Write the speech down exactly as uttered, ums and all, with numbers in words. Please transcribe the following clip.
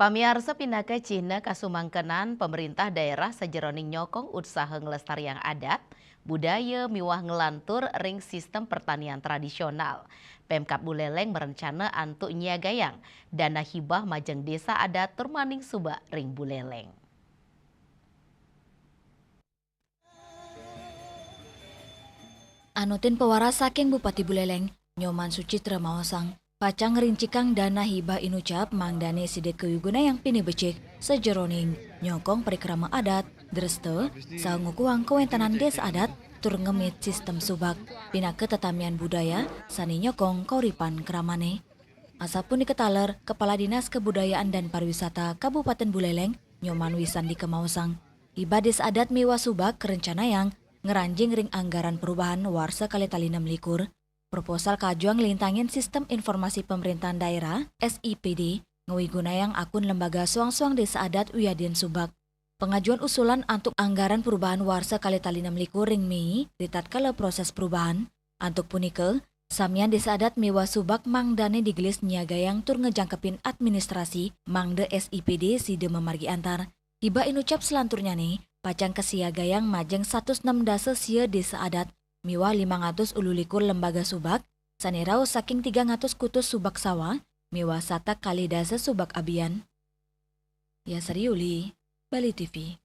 Pamiarsa, pinaka cihna kasumangkenan pemerintah daerah sajeroning nyokong utsaha nglestariang adat, budaya miwah nglantur ring sistem pertanian tradisional. Pemkab Buleleng merencana antuk nyiagayang dana hibah majeng desa adat tur maning subak ring Buleleng. Anutin pawaras saking Bupati Buleleng, Nyoman Sucitra maosang, pacang ngrincikang dana hibah inucap mangdane sida kawigunayang pinih becik sajeroning nyokong parikrama adat, dresta, saha ngukuhang kawentenan desa adat tur ngemit sistem subak, pinaka tetamian budaya sane nyokong kauripan kramane. Asapunika taler, Kepala Dinas Kebudayaan dan Pariwisata Kabupaten Buleleng, Nyoman Wisandika maosang, hibah desa adat miwah subak karencanayang ngranjing ring anggaran perubahan warsa kalih tali nem likur. Proposal kajuang nglintangin Sistem Informasi Pemerintahan Daerah, S I P D, ngwigunayang akun lembaga soang-soang desa adat wiadin subak. Pangajuan usulan antuk anggaran perubahan warsa kalih tali nem likur ring Mei, ritatkala proses perubahan. Antuk punika, samian desa adat miwah subak mangdane digelis nyiagayang tur ngejangkepin administrasi mangda S I P D sida mamargi antar. Hibah inucap selanturnyane pacang kasiagayang majeng satus nem dasa sia desa adat miwah limang atus ulu likur lembaga subak sane rauh saking tigang atus kutus subak sawah miwah satak kalih dasa subak abian. Yasari Uli, Bali T V.